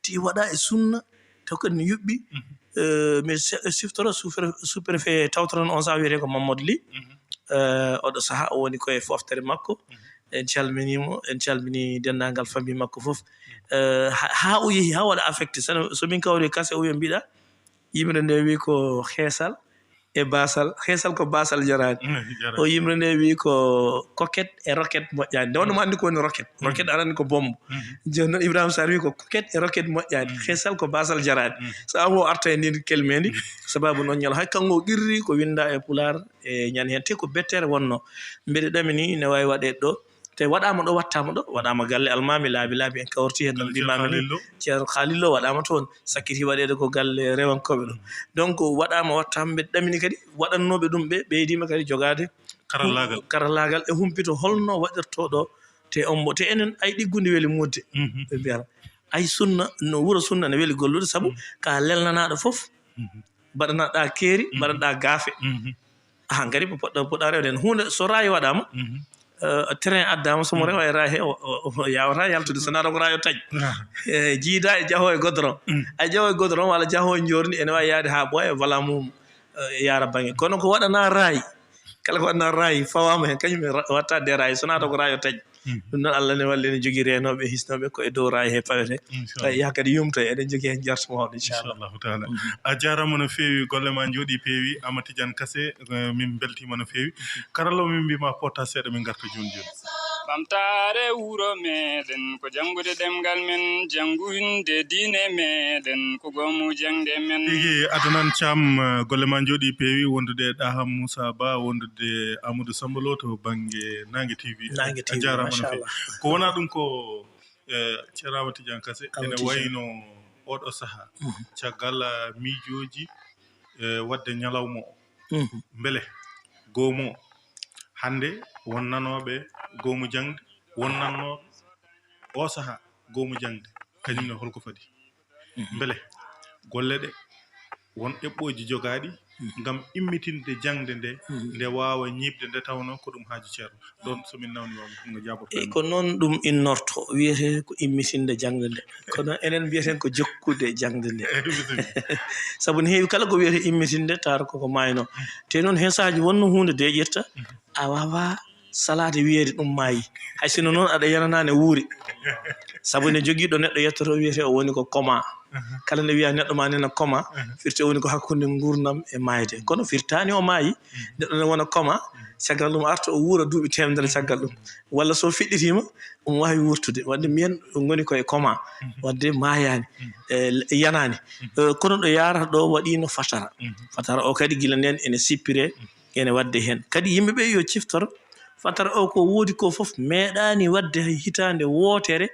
Ti waɗa e sunna, taw kadi no yuɓɓi. Mhm. Eh, mi se-, siftoro sous-, sous-préfet tawtoran on saha wiyetee ko Mamadou Ly. Mhm. Eh, oɗo saha o woni ko e foftere makko. Mhm. En calminii mo, en calminii denndaangal famille makko fof. Mhm. Eh, ha, haa o yehi, haa waɗa affecté. So, so min kawri Kase, o wiya mbiɗa, yimre nde wi ko heesal e baasal, heesal ko baasal jaraani. Mm, jaraani. O yimre nde wi ko coquette e roquette moƴƴaani. Nde wonno mo anndi ko woni roquette. Mm. Roquette aɗa anndi ko bombe. Mm. Jooni noon Ibrahima Sarr wi ko coquette e roquette moƴƴaani. Mm. Heesal ko baasal jaraani. Mm. So awo arta e ndin kelmendi, mm, sababu noon ñalo hay kanko o qirri ko winnda e pulaar e ñande heen. Te ko bettere wonnoo. Mbeɗe ɗamini ne waawi waɗeede ɗo. Te waɗaama ɗo, wattaama ɗo, waɗaama galle almaami laabi laabi, en kawriti heen no mbiimaami ni. Ceerno Khalil Lo. Ceerno Khalil Lo waɗaama toon, sakkiti waɗeede ko galle rewankooɓe ɗo. Mm. Donc, waɗaama, wattaama, mbeɗe ɗamini kadi waɗannooɓe ɗum ɓe ɓeydiima kadi jogaade karallaagal. Karallaagal e humpito holno waɗirtoo ɗo, te ombo, te enen ay ɗiggude weli muutde. Mhm. Ɓe mbiyata, ay sunna, no wuro sunna ne weli gollude, sabu, mhm, ka lelnanaaɗo fof, mhm, mbaɗanaɗa keeri, mhm, mbaɗanaɗa gaafe. Mhm. Aha, ngari ko poɗɗa, poɗɗa rewde heen. Huunde so raay waɗaama, mhm, eh, train addaama, so mo, mhm, rewa e raay he, o, o, o yaawata yaltude, so naata ko raay o taƴ. Ah. Eh, jiida e jaho e godron. Mm. A jaho e godron walla jaho e njoorndi, ene waawi yaade haa ɓooya e wala mum, eh, yaara baŋnge. Kono ko waɗanaa raay, kala ko waɗanaa raay, fawaama heen, kañum e ra-, watta de raay, so naata ko raay o taƴ. Mm. Ɗum noon, Allah ne walli, ne jogii reenooɓe, hisnooɓe ko e dow raay he pawete. Inchallah. Tawi yaha kadi yumta, eɗen jogii heen njartu mawɗo, inchallah. Inchallahu taala. Mhm. A jaaraama no feewi, golle ma njooɗi peewi, Amad Tidiane Kase, eh, min mbeltiima no feewi. Mhm. Karallo, min mbiima potta seeɗa, min ngarta jooni jooni. Ɓamtaare wuro meɗen ko janngude ɗemngal men, janngude diine meɗen ko goomu jaŋde men. Tigi, Adnan Thiam, eh, golle ma njooɗi peewi, wondude e Ɗaha Moussa Ba, wondude e Amadou Samba Lo to bannge Naange T V. Naange T V, a jaaraama no feewi. Machallah. Ko wonaa ɗum ko, eh, Ceerno Amad Tidiane Kase, Amad Tidiane. Ene wayno oɗo sahaa, mhm, caggal, eh, miijooji, eh, waɗde ñalawma o. Mhm. Mbele goomu o Hannde won nanooɓe goomu jaŋde, won nannooɓe oo sahaa goomu jaŋde, kañum ne holko fadi? Mbele golle ɗe won eɓɓooji jogaaɗi ngam immitinde jaŋde nde, nde waawa ñiiɓde, nde tawnoo ko ɗum haaju Ceerno? Ɗoon so min nawniima mo, no jaabotoɗaa? E ko noon ɗum innorto, wiyetee ko immitinde jaŋde nde. Kono enen mbiyeten ko jokkude jaŋde nde. Sabu ne heewi kala ko wiyetee immitinde, taar ko ko maayno. Te noon heen sahaaji wonno huunde deeƴirta, a waawaa salaade wiyeede ɗum maayi. Hay sinno noon aɗa yananaa ne wuuri. Sabu ne jogiiɗo neɗɗo yettoto wiyetee o woni ko coma. Kala nde wiyaa neɗɗo ma nena coma, firti o woni ko hakkunde nguurndam e maayde. Kono firtaani o maayi, neɗɗo ne wona coma, caggal ɗum arta o wuura duuɓi teemedere caggal ɗum. Walla so fiɗɗitiima, omo waawi wuurtude. Wadde mbiyen ngoni koye coma, wadde maayaani, e, yanaani. E, kono ɗo yaarata ɗo waɗiino fatara. Fatara o kadi gila ndeen ene sippiree, ene waɗde heen. Kadi yimɓe ɓe yo ciftor, fatara o ko woodi ko fof meeɗaani waɗde hay hitaande wootere,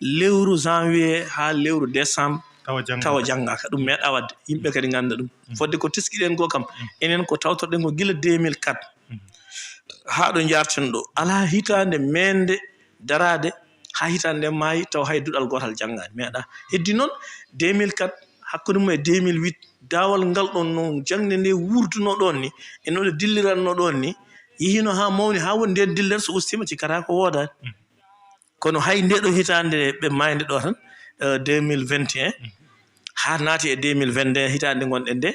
lewru janvier haa lewru décembre, tawa janngaaka. Tawa janngaaka. Ɗum meeɗaa waɗde. Yimɓe kadi ngannda ɗum. Fodde ko teskiɗen ko kam, enen ko tawtorɗen ko gila deux mille quatre. Haa ɗo njaarten ɗo, alaa hitaande meeɗnde daraade haa hitaande nde maayi taw hay duɗal gootal janngaani. Meeɗaa. Heddi noon deux mille quatre, hakkunde mum e deux mille huit, daawal ngal ɗoon no jaŋde nde wuurduno ɗoon ni, e no nde dilliranno ɗoon ni, yehiino haa mawni, haa woni ndeen dillere so ustiima, cikkata ko woodaani. Kono hay nde ɗo hitaande ɓe maayde ɗo tan, eh, deux mille vingt et un, haa naati e deux mille vingt et un, hitaande ngonɗen nde,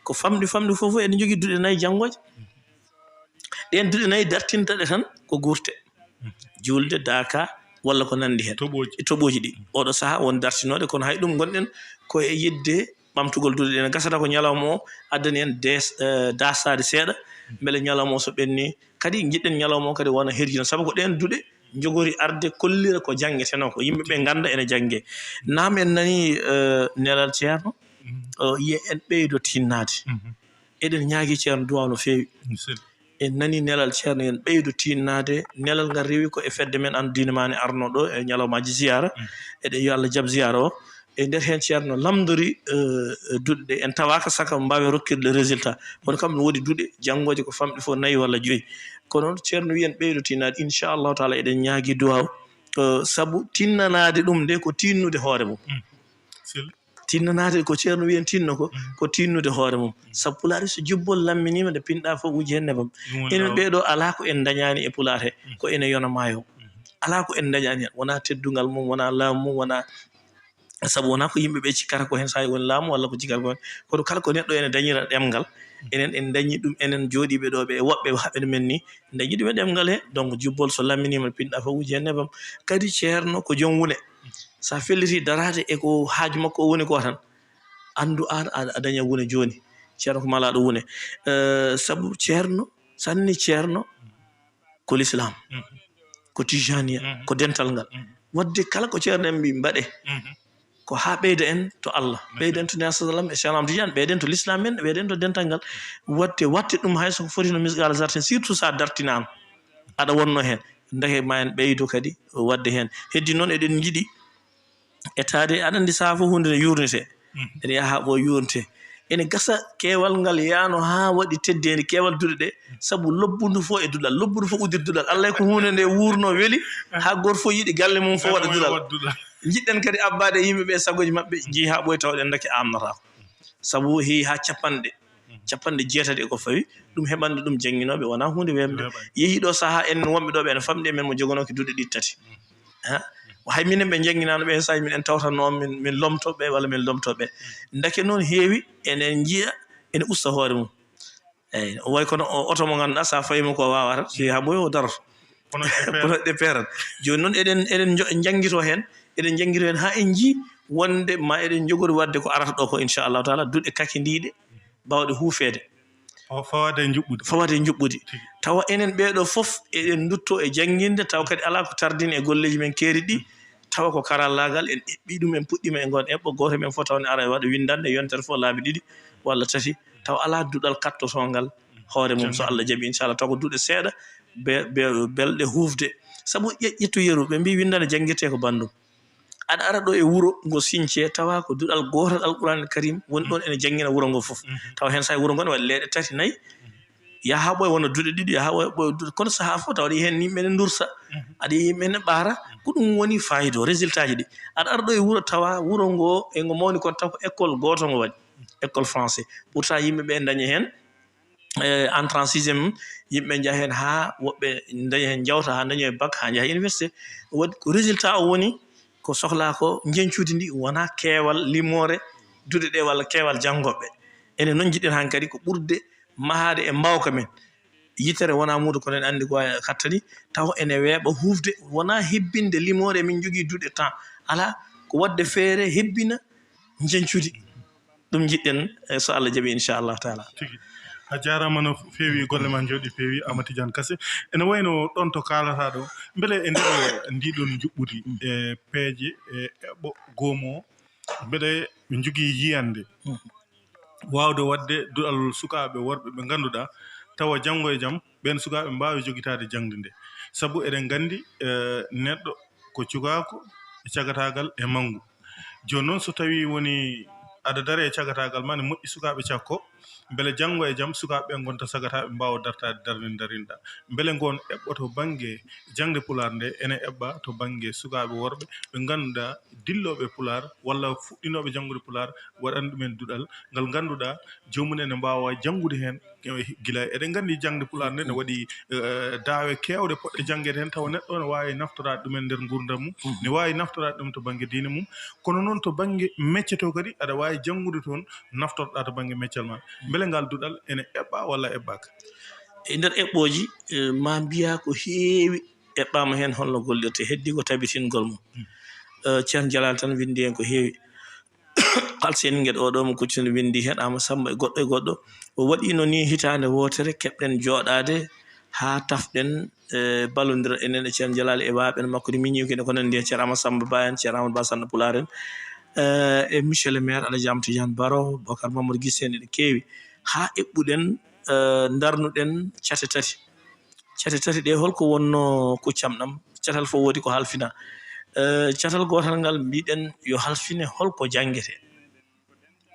ko famɗi famɗi fof fof eɗen njogii duɗe nayi janngooje. Ɗeen duɗe nayi dartinta ɗe tan ko gurte, juulde, daaka, walla ko nanndi heen. Toɓooji. E toɓooji ɗi. Oɗo sahaa won dartinooɗe, kono hay ɗum ngonɗen ko e yiɗde ɓamtugol duɗe ɗe. Ne gasata ko ñalawma o addani en des-, eh, daasaade seeɗa, mbele ñalawma o so ɓenni. Kadi njiɗɗen ñalawma o kadi wona herjino, sabu ko ɗeen duɗe njogori arde kollira ko janngetenoo ko, yimɓe ɓe ngannda ene jannge. Naam, en nani, eh, nelal Ceerno, o yiye en ɓeydo tinnaade. Eɗen ñaagi Ceerno duwaaw no feewi. En nani nelal Ceerno, en ɓeydo tinnaade. Nelal ngal rewi ko e fedde men an diine maane arno ɗo e ñalawmaaji ziyaara. Eɗen yo Allah jaɓ ziyaara o. E nder heen Ceerno lamndori, eh, duɗe ɗe en tawaaka saka mbaawe rokkirde résultat. Kono kam no woodi duɗe janngooje ko famɗi fof nayi walla joyi. Kono Ceerno wiyen ɓeydo tinnaade, inchallahu taala eɗen ñaagi duwaaw. Eh, sabu tinnanaade ɗum nde ko tinnude hoore mum. Tinnanaade ko Ceerno wiyen tinno ko, ko tinnude hoore mum. Sabu Pulaar so jubbol lamminiima nde pinɗa fof wujji heen nebam. Enen ɓee ɗo alaa ko en ndañaani e Pulaar he, ko ene yona maayo. Alaa ko en ndañaani heen, wonaa teddungal mum, wonaa laamu mum, wonaa, sabu wonaa ko yimɓe ɓe cikkata ko heen, so woni laamu walla ko cikkata ko heen. Kono kala ko neɗɗo ene dañira ɗemngal, enen en dañi ɗum, enen jooɗiiɓe ɗo ɓe e woɓɓe haɓɓe men ni, dañi ɗum e ɗemngal he. Donc jubbol so lamminiima pinɗa fof wujji heen nebam. Kadi Ceerno ko joom wune. So a felliti daraade e ko haaju makko o woni ko tan, anndu aan a, a daña wune jooni. Ceerno ko malaaɗo wune. Eh, sabu Ceerno, sanni Ceerno ko l'islam, ko tijaniya, ko dental ngal. Wadde kala ko Ceerno en mbi mbaɗe, ko haa ɓeyda en to Allah, ɓeyda en to Nelaɗo sallam e Ceerno Amadu Tijaan, ɓeyda en to l'islam men, ɓeyda en to dental ngal. Watte, watte ɗum hay so ko foti no misqaala zarratin, surtout so a dartinaama, aɗa wonno heen. Ndeke ma en ɓeydo kadi waɗde heen. Heddi noon eɗen njiɗi etaade, aɗa anndi sahaa fof huunde ne yuurnitee. Ene yaha ɓo yuurnitee. Ene gasa keewal ngal yaano haa waɗi teddeendi, keewal duɗe ɗe, sabu lobbundu fof e duɗal, lobbundu fof uddir duɗal. Allah ko huunde nde wuurno weli, haa gooto fof yiɗi galle mum fof waɗa duɗal. Njiɗɗen kadi abbaade e yimɓe ɓe sagooji maɓɓe, njehi haa ɓooya tawɗen ndeke aamnataako. Sabu heewi haa capanɗe, capanɗe jeetati e ko fawi, ɗum heɓande ɗum jannginooɓe wonaa huunde weemde. Yehi ɗo sahaa en wonɓe ɗo ɓe ene famɗi e men mo jogonooki duɗe ɗiɗi tati. Ha? Hay minen ɓe njannginaano ɓe, sahaa minen tawtanno min, min lomto ɓe walla min lomto ɓe. Ndeke noon heewi ene njiya, ene usta hoore mum. Eyi, o wayi kono o oto mo ngannduɗaa, so a fawii mo ko waawata, so yehi haa ɓooya o daroto. Kono ɗe peerat. Kono ɗe peerat. Jooni noon eɗen, eɗen njo-, njanngitoo heen, eɗen njanngitoo heen haa en njii wonde ma eɗen njogori waɗde ko arata ɗo ko, inchallahu taala, duɗe kakindiiɗe, baawɗe huufeede. O fawaade e njuɓɓudi. Fawaade e njuɓɓudi. Tigi. Tawa enen ɓee ɗo fof eɗen ndutto e jannginde, tawa kadi alaa ko tardini e golleeji men keeriɗi ɗi. Tawa ko karallaagal, en eɓɓii ɗum, en puɗɗiima e ngoon eɓɓo, gooto men fof tawa ne ara e waɗa winndannde, yontere fof laabi ɗiɗi walla tati, tawa alaa duɗal kattotoongal hoore mum, so Allah jaɓi, inchallah, taw ko duɗe seeɗa, be-, be-, belɗe huufde. Sabu ƴe-, ƴettu yeru, ɓe mbii winndannde janngirtee ko banndum. Aɗa ara ɗo e wuro ngo siñcee, tawa ko duɗal gootal Alquraan Karim woni ɗoon ene janngina wuro ngo fof. Tawa heen so wuro ngo ne waɗi leeɗe tati, nayi, Yaha ɓooya wona duɗe ɗiɗi, yaha ɓooya duɗe, kono sahaa fof tawa aɗa yiya heen yimɓe ne ndursa, aɗa yiya yimɓe ne ɓaara. Ko ɗum woni faayiida o, résultat ji ɗi. Aɗa ara ɗo e wuro tawa wuro ngo e ngo mawni kon taw ko école gooto ngo waɗi, école français. Pourtant yimɓe ɓe ndaña heen, eh, entrée en sixième, yimɓe njaha heen haa woɓɓe ndaña heen, njawta haa ndaña e bac, haa njaha université. Waɗi ko résultat o woni, ko sohlaa ko njeñcudi ndi, wonaa keewal limoore duɗe ɗe walla keewal janngooɓe. Enen noon njiɗɗen hankadi ko ɓurde mahaade e mbaawka men. Yitere wonaa muudo, kono en anndi ko waawi kattani, taw ene weeɓa huufde, wonaa hebbinde limoore, min njogii duɗe temps. Alaa, ko waɗde feere hebbina njeñcudi. Ɗum njiɗɗen, eh, so Allah jaɓi, inchallahu taala. Tigi. A jaaraama no feewi, golle ma njooɗi peewi, Amady Tidiane Kassé. Ene wayno ɗon to kaalataa ɗo, mbele e nder ndiɗon njuɓɓudi, e peeje, e eɓɓo goomo, mbele ɓe njogii yiyannde waawde waɗde duɗal sukaaɓe worɓe ɓe ngannduɗaa tawa janngo e jam ɓeen sukaaɓe mbaawi jogitaade jaŋde nde? Sabu eɗen nganndi, eh, neɗɗo ko cukaaku e cagataagal e manngu. Jooni noon, so tawii woni aɗa dare e cagataagal ma, ne moƴƴi sukaaɓe cakko, mbele janngo e jam sukaaɓe ɓe ngonta sagataaɓe, mbaawa dartaade darnde ndarinɗaa. Mbele ngoon eɓɓo to bannge jaŋde Pulaar nde, ene eɓɓa to bannge sukaaɓe worɓe ɓe ngannduɗaa dillooɓe Pulaar walla fuɗɗinooɓe janngude Pulaar, waɗan ɗumen duɗal ngal ngannduɗaa joomum en ne mbaawa janngude heen. Gila eɗen nganndi jaŋde Pulaar nde ne waɗi, eh, daawe keewɗe poɗɗe janngeede heen, tawa neɗɗo ne waawi naftoraade ɗumen nder nguurndam mum, ne waawi naftoraade ɗum to bannge diine mum, kono noon to bannge mecce to kadi aɗa waawi janngude toon, naftorɗaa to bannge meccal ma. Mbele ngal duɗal ene eɓɓa walla eɓɓaaka? E nder eɓɓooji, eh, ma mbiyaa ko heewi eɓɓaama heen, holno gollirte, heddii ko tabitingol mum. Eh, Ceerno Jalaal tan winndi heen ko heewi. Alseni Ngeɗe oɗo mo kuccino winndi heen, Ama Samba e goɗɗo e goɗɗo. O waɗiino ni hitaande wootere, keɓɗen jooɗaade haa tafɗen, eh, ballondira enen e Ceerno Jalaal e waaɓe makko ni, miñiiko en e ko nanndi heen, Ceerno Ama Samba Ba en, Ceerno Amadou Ba Sanna Pulaar en, eh, e monsieur le maire Alhaji Amadou Tidiane Baro, Bocar Mamadou Guissé en, eɗen keewi. Haa eɓɓuɗen, eh, ndarnuɗen cate tati. Cate tati ɗe, holko wonnoo kuccam ɗam? Catal fof woodi ko halfina. Eh, catal gootal ngal mbiɗen yo halfine holko janngete,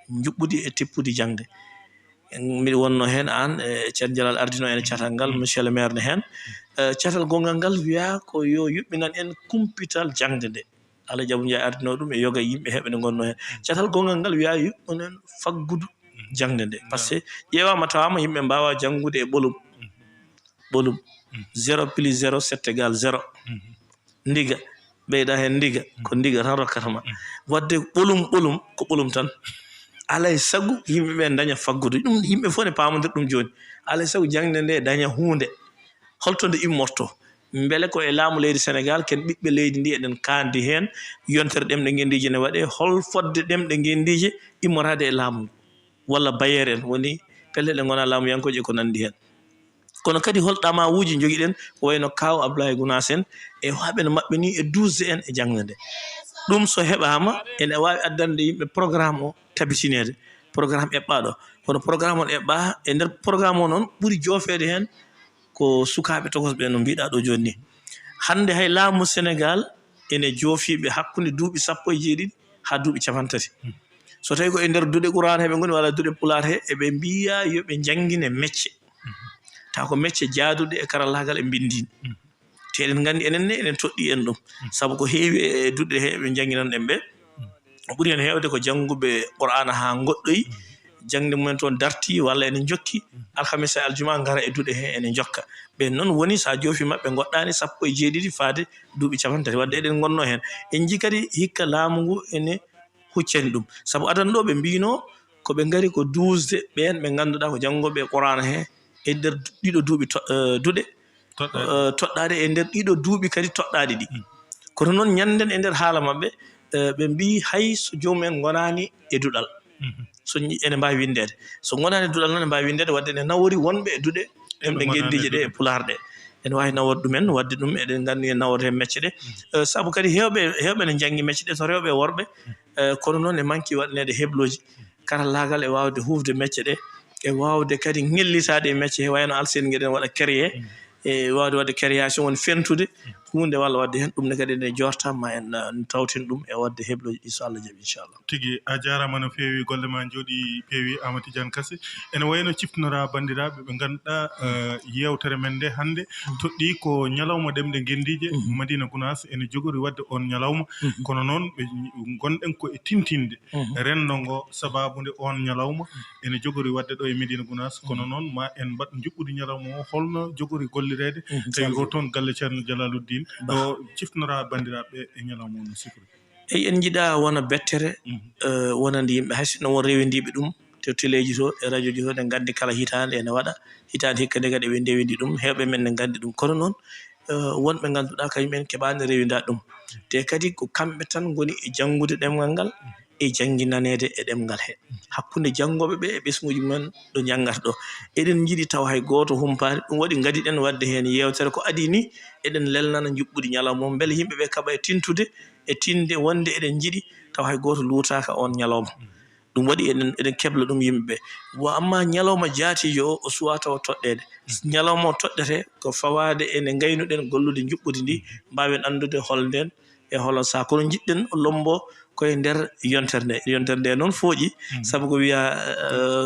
njuɓɓudi e tippudi jaŋde. Mbiɗo wonnoo heen aan, e Ceerno Jalaal ardinoo en catal ngal, monsieur le maire ne heen. Eh, catal gonngal ngal wiyaa ko yo yuɓɓinan en kumpital jaŋde nde. Alhaji Abou Ndiaye ardinoo ɗum e yoga e yimɓe heɓɓe nde ngonnoo heen. Catal gonngal ngal wiyaa yuɓɓinan faggudu jaŋde nde. Par ce que ƴeewaama tawaama yimɓe mbaawaa janngude e ɓolum. Ɓolum. Zéro plus zéro, c'est égal zéro. Ndiga, ɓeyda heen ndiga, ko ndiga tan rokkata ma. Waɗde ɓolum, ɓolum, ko ɓolum tan. Alaa e sago yimɓe ɓe ndaña faggudu. Ɗum yimɓe fof ne paamondir ɗum jooni. Alaa e sago jaŋde nde daña huunde. Holto nde immorto? Mbele ko e laamu leydi Senegaal, ken ɓiɓɓe leydi ndi, eɗen kaandi heen, yontere ɗemɗe ngenndiije ne waɗee, hol fodde ɗemɗe ngenndiije immoraade e laamu ngu? Walla bayeer en, woni pelle ɗe ngonaa laamuyankooje e ko nanndi heen. Kono kadi hol ɗamawuuji njogiɗen, ko wayno Kaaw Abdoulaye Gounass en, e waaɓe no maɓɓe ni e duusde en e jaŋde nde. Ɗum so heɓaama, ene waawi addande yimɓe programme o tabitineede, programme eɓɓaaɗo. Kono programme on eɓɓaa, e nder programme o noon ɓuri joofeede heen ko sukaaɓe tokosɓe no mbiɗa ɗo jooni ni. Hannde hay laamu Senegaal ene joofiiɓe hakkunde duuɓi sappo e jeeɗiɗi haa duuɓi cappanɗe tati. So tawi ko e nder duɗe Qur'aana he ɓe ngoni walla duɗe Pulaar he, eɓe mbiya yo ɓe njanngine mecce. Taw ko mecce jaaduɗe e karallaagal e mbinndi. Te eɗen nganndi enen ne, eɗen toɗɗii en ɗum. Sabu ko heewi e duɗe he ɓe njannginanɗen ɓe, ko ɓuri heen heewde ko jannguɓe Qur'aana haa ngoɗɗoyi, jaŋde mumen toon dartii walla ene njokki, alkamisa e aljuma ngara e duɗe he ene njokka. Ɓeen noon woni so a joofi maɓɓe ngoɗɗaani sappo e jeeɗiɗi faade duuɓi cappanɗe tati, waɗde eɗen ngonnoo heen. En njii kadi hikka laamu ngu ene huccani ɗum. Sabu adan ɗo ɓe mbiyno ko ɓe ngari ko duusde ɓeen ɓe ngannduɗaa ko janngooɓe Qur'aana he e nder ɗiɗo duuɓi to-, eh, duɗe, eh, toɗɗaaɗe e nder ɗiɗo duuɓi kadi toɗɗaaɗi ɗi. Kono noon ñannden e nder haala maɓɓe, eh, ɓe mbiyi hay so joomum en ngonaani e duɗal. So ñi-, ene mbaawi winndeede. So ngonaani e duɗal noon, ene mbaawi winndeede, wadde ene nawori wonɓe e duɗe ɗemɗe ngenndiije ɗe e Pulaar ɗe. Ene waawi naworde ɗumen, wadde ɗum eɗen nganndi ene naworde heen mecce ɗe. Eh, sabu kadi heewɓe, heewɓe ene njanngi mecce ɗe, so rewɓe e worɓe. Eh, kono noon e manki waɗaneede heblooji. Karallaagal e waawde huufde mecce ɗe, e waawde kadi ŋellitaade e mecce he, wayno Alseni Ngeɗe ene waɗa créé, e waawde waɗde création, woni fentude huunde walla waɗde heen, ɗum ne kadi ene jorta ma en, eh, tawtin ɗum e waɗde hebloji ɗi so Allah jaɓi, inchallah. Tigi, a jaaraama no feewi, golle ma njooɗi peewi, Amadou Tidiane Kassé. Ene wayno ciftonora banndiraaɓe ɓe ngannduɗaa, eh, yeewtere men nde hannde toɗɗii ko ñalawma ɗemɗe ngenndiije. Madina Gounass ene jogori waɗde oon ñalawma. Kono noon ɓe ngonɗen ko e tintinde renndo ngo, sabaabu nde oon ñalawma ene jogori waɗde ɗo e Madina Gounass. Kono noon ma en mbaɗ njuɓɓudi ñalawma o, holno jogori gollireede, tawi ko toon galle Ceerno Jalaluddin ɗo ciftonora banndiraaɓe e ñalawma o no sifori. Eyi, en njiɗaa wona bettere, eh, wonande yimɓe, hay sinno won rewindiiɓe ɗum to teleeji to, e rajooji to, ne nganndi kala hitaande ene waɗa, hitaande hikka nde kadi eɓe ndewindi ɗum, heewɓe men ne nganndi ɗum. Kono noon, eh, wonɓe ngannduɗaa kañum en keɓaani rewindaade ɗum. Te kadi ko kamɓe tan ngoni e janngude ɗemngal ngal, e jannginaneede e ɗemngal he. Hakkunde janngooɓe ɓe e ɓesnguuji mumen ɗo njanngata ɗo. Eɗen njiɗi taw hay gooto humpaani, ɗum waɗi ngadiɗen waɗde heen yeewtere ko adii ni, eɗen lelnana njuɓɓudi ñalawma o, mbele yimɓe ɓe kaɓa e tintude, e tinde wonde eɗen njiɗi taw hay gooto luutaaka oon ñalawma. Ɗum waɗi eɗen, eɗen kebla ɗum yimɓe ɓe. Wa amma ñalawma jaatiijo o, o suwaa taw toɗɗeede. Ñalawma o toɗɗete ko fawaade e nde ngaynuɗen gollude njuɓɓudi ndi, mbaawen anndude hol ndeen e hol on sahaa. Kono njiɗɗen o lombo ko e nder yontere nde. Yontere nde noon fooƴi, sabu ko wiya,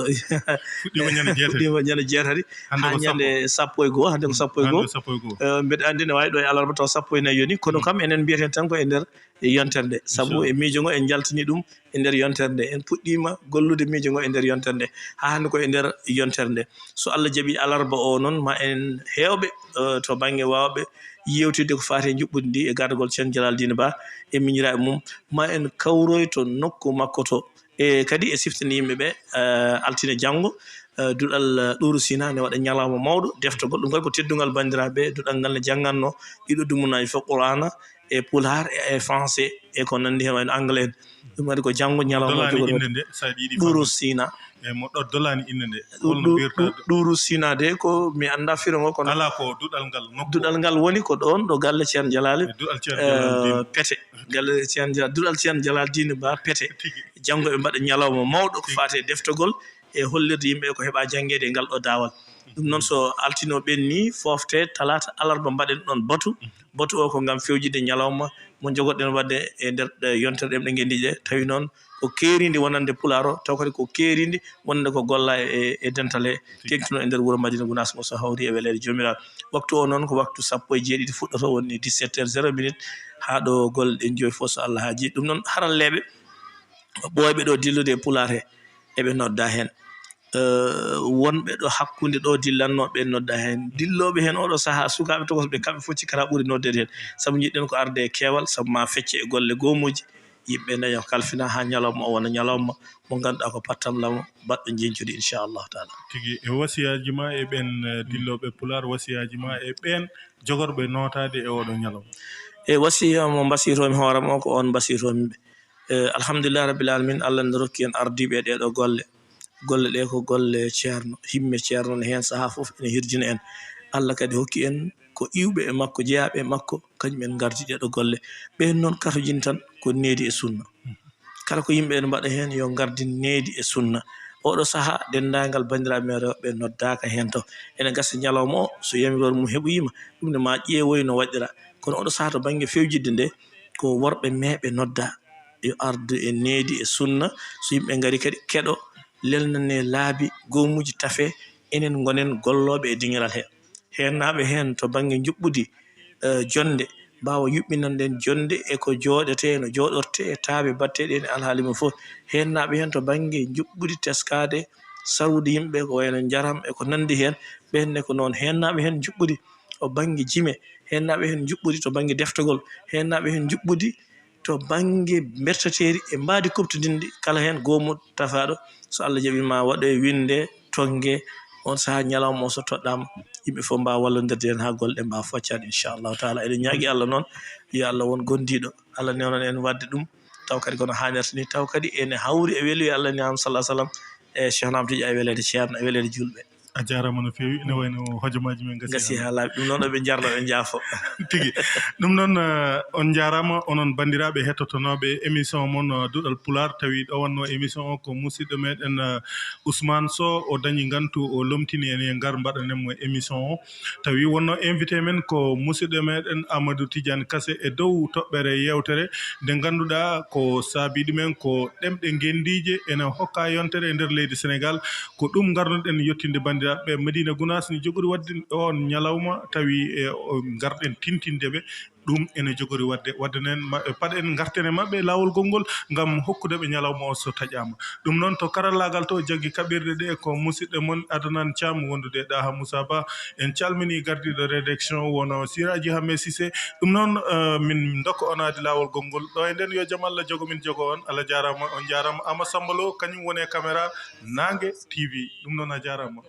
eh, fuɗɗiima ñande jeetati. Fuɗɗiima ñande jeetati, hannde haa ko ñande sappo e goo, hannde ko sappo e goo. Hannde ko sappo e goo. Eh, mbeɗa anndi ne waawi ɗo e alarba taw sappo e nayi yoni, kono kam enen mbiyeten tan ko e nder yontere nde. Sabu e miijo ngo en njaltini ɗum e nder yontere nde. En puɗɗiima gollude miijo ngo e nder yontere nde. Haa hannde ko e nder yontere nde. So Allah jaɓi alarba o noon, ma en heewɓe, eh, to bannge waawɓe yeewtidde ko faati e njuɓɓudi ndi e gardagol Ceerno Jalal Diine Ba e miñiraaɓe mum, ma en kawroy to nokku makko to. E kadi e siftinde yimɓe ɓe, eh, altine janngo, eh, duɗal, eh, Ɗuuru Sina ne waɗa ñalawma mawɗo deftogol. Ɗum kadi ko teddungal banndiraaɓe, duɗal ngal ne jannganno ɗiɗo dumunaaji fof Qur'aana e Pulaar e, e Français e ko nanndi heen, wayno Anglais en. Ɗum kadi ko janngo ñalawma Dolani jogori innde nde, so aɗa yiɗi Ɗuuru famde. Sina. E mo ɗo dolani innde nde, Ɗu-, holno ɗu-, mbiyirta ɗu-, ɗu-, Ɗuuru Sina de ko mi annda firo ngo, kono alaa ko duɗal ngal nokku. Duɗal ngal woni ko ɗoon ɗo galle Ceerno Jalali, e duɗal Ceerno Jalal eh, Diine. Pete. Galle Ceerno Jal-, duɗal Ceerno Jalal Diine Ba Pete. Tigi. Janngo ɓe mbaɗa ñalawma mawɗo ko faati e deftogol e hollirde yimɓe ko heɓa janngeede e ngal ɗo daawal. Ɗum noon so altine o ɓenni, foofte talaata, alarba mbaɗen ɗoon batu. Batu o ko ngam fewjidde ñalawma mo jogorɗen waɗde e nder ɗe yontere ɗemɗe ngenndiije ɗe. Tawi noon ko keerindi wonande Pulaar o, taw kadi ko keerindi wonande ko golla e, e dental he, teŋtuno e nder wuro Madina Gounass ngo, so hawri e weleede Joomiraaɗo. Waktu o noon ko waktu sappo e jeeɗiɗi fuɗɗoto, woni dix-sept heures zéro minute, haa ɗo golle ɗe njoyi fof, so Allah haajii. Ɗum noon, haralleeɓe ɓooyɓe ɗo dillude e Pulaar he, eɓe nodda heen. Eh, wonɓe ɗo hakkunde ɗo dillanno, ɓe nodda heen. Dillooɓe heen oɗo sahaa, sukaaɓe tokosɓe, kamɓe fof cikkata ɓuri noddeede heen. Sabu njiɗɗen ko arde e keewal, sabu ma fecce e golle goomuuji, yimɓe daña ko kalfina haa ñalawma o wona ñalawma mo ngannduɗaa ko pattamlamo baɗɗo njeñcudi, inchallahu taala. Tigi, e wasiyaaji ma e ɓeen, eh, dillooɓe Pulaar, wasiyaaji ma e ɓeen jogorɓe nootaade e oɗo ñalawma? E wasiya mo mbasiytoomi hoore am o, ko oon mbasiytoomi ɓe. Eh, alhamdulillah rabbil alamin, Allah ne rokki en ardiiɓe e ɗeeɗo golle. Golle ɗe ko golle Ceerno, himme Ceerno ne heen sahaa fof ene hirjina en. Allah kadi hokki en ko iwɓe e makko, jeyaaɓe e makko, kañum en ngardi ɗeeɗo golle. Ɓeen noon katojin tan ko needi e sunna. Kala ko yimɓe ene mbaɗa heen, yo ngardin needi e sunna. Oɗo sahaa, denndaangal banndiraaɓe men rewɓe noddaaka heen taw. Ene gasa ñalawma o, so yamiroore mum heɓoyiima, ɗum ne ma ƴeewoy no waɗira. Kono oɗo sahaa to bannge fewjidde nde, ko worɓe meeɓe nodda, yo ardu e needi e sunna. So yimɓe ngari kadi, keɗo, lelnane laabi goomuuji, tafe, enen ngonen gollooɓe e diŋiral he. Heennaaɓe heen to bannge njuɓɓudi, eh, jonnde, mbaawa yuɓɓinande en jonnde e ko jooɗetee, no jooɗortee, e taabe baɗteeɗe heen, e alhaali mum fof. Heennaaɓe heen to bannge njuɓɓudi, teskaade, sarwude yimɓe, ko wayno njaram e ko nanndi heen, ɓeen ne ko noon. Heennaaɓe heen njuɓɓudi to bannge jime, heennaaɓe heen njuɓɓudi to bannge deftogol, heennaaɓe heen njuɓɓudi to bannge mberteteeri e mbaadi kuɓtodinndi, kala heen goomuɗo tafaaɗo, so Allah jaɓi ma waɗoye winnde, tonnge, oon sahaa ñalawma o so toɗɗaama, yimɓe fof mbaawa wallondirde heen haa golle ɗe mbaawa foccaade, inchallahu taala. Eɗen ñaagi Allah noon, yo Allah won gondiiɗo, Allah newnan en waɗde ɗum, taw kadi kono haanirta ni, taw kadi ene hawri e weluye Allah e Nulaaɗo sallallahu alaihi wasallam, e Cheikh Ahmad Tidiane, e weleede Ceerno, e weleede juulɓe. A jaaraama no feewi, ene wayno hojomaaji men ngasi. Ngasi haa laaɓi. Ɗum noon oɓe njarno, ɓe njaafo. Tigi. Ɗum noon, eh, on njaaraama, onon banndiraaɓe heɗotonooɓe émission mon, eh, Duɗal Pulaar. Tawi ɗo wonno émission o ko musidɗo meɗen, eh, Ousmane Sow, o dañi ngantu, o lomtini en, en ngar mbaɗanen mo émission o. Tawi wonno invité men ko musidɗo meɗen Amadou Tidiane Kassé e dow toɓɓere yeewtere nde ngannduɗaa ko saabi ɗumen ko ɗemɗe ngenndiije ene hokka yontere e nder leydi Sénégal. Ko ɗum ngarnuɗen yettinde banndiraaɓe Madina Gounass, ne jogori waɗde on ñalawma, tawi e o ngarɗen tintinde ɓe. Ɗum ene jogori waɗde, waɗde nen ma-, paɗen ngarten e maɓɓe laawol gonngol ngam hokkude ɓe ñalawma o so taƴaama. Ɗum noon, to karallaagal to jaggi kaɓirɗe ɗe ko musidɗo mon Adnan Thiam wondude e Ɗaha Moussa Ba. En calminii gardiiɗo rédaction wono Siraji Hamme Cissé. Ɗum noon, eh, min ndokka on aadi laawol gonngol. Ɗo e nden yo jam Allah jogo min jogo on. Allah jaaraama, on jaaraama. Ama Samba Lo, kañum woni e caméra Naange T V. Ɗum noon a jaaraama.